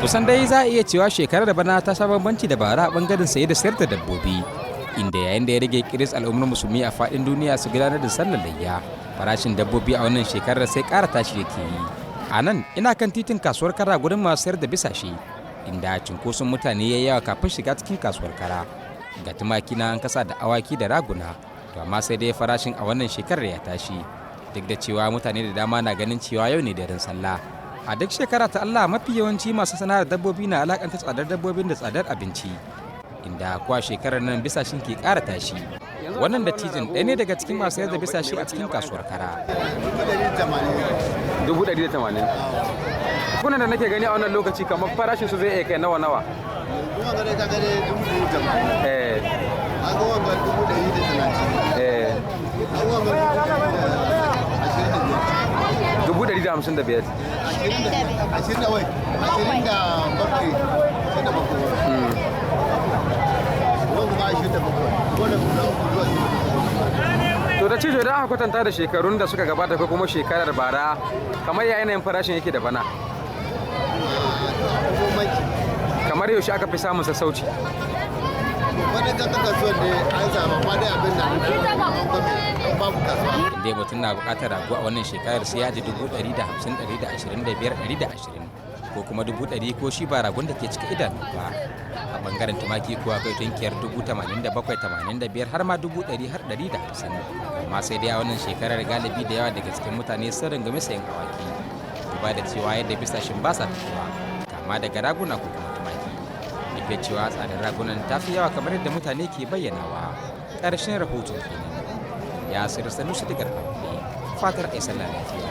Kusan dai za a iya cewa shekarar bana ta sha bambanci da bara a bangaren saye da sayar da dabbobi, inda yayin da ya rage kiris al'ummar musulmi a faɗin duniya su gudanar da sallar layya, farashin dabbobi a wannan shekarar sai ƙara tashi yake yi. A nan ina kan titin kasuwar Kara gurin masu sayar da bisashe, inda cunkoson mutane ya yawa kafin shiga cikin kasuwar Kara. Ga tumaki na an kasa da awaki da raguna, to amma sai dai farashin a wannan shekarar ya tashi, duk da cewa mutane da dama na ganin cewa yau ne daren sallah. A duk shekara ta Allah, mafi yawanci masu sana'ar dabbobi na alakanta tsadar dabbobin da tsadar abinci, inda kuwa shekarar nan bisashin ke ƙara tashi. Wannan dattijin ɗaya ne daga cikin masu sayar da bisashe a cikin kasuwar Kara. 180,000. Kunan da nake gani a wannan lokaci, kamar farashin su zai iya kai nawa nawa? Kuma gare ka gare 80,000. An ga wanga 130,000. An wanga 125,000. 155,000. Ashirin da ashirin da wai 27, 27. Wanga ma 27. Wannan guda uku zuwa 27. To da cijo, idan aka kwatanta da shekarun da suka gabata ko kuma shekarar bara, kamar ya yanayin farashin yake da bana? Akwai bambanci. Kamar yaushe aka fi samun sassauci? Wani ka kasuwar da an samu, amma dai abin na an gwame an babu kasuwa. Inda mutum na buƙatar rago a wannan shekarar, sai ya ji 150,000, 125,000, 120 ko kuma 100,000, ko shi ba ragon da ke cika idanu ba. A bangaren tumaki kuwa, kai tunkiyar 87,000, 85,000, har ma 100,000 har 150,000. Amma sai dai a wannan shekarar galibi da yawa daga cikin mutane sun rungumi sayan awaki, duba da cewa yadda bisashin ba sa tafiya, kama daga raguna ko kuma tumaki, duk da cewa tsadar ragunan ta fi yawa kamar yadda mutane ke bayyanawa. Ƙarshen rahoton kenan. Ya sir Sanusi daga fatar ai sallah lafiya.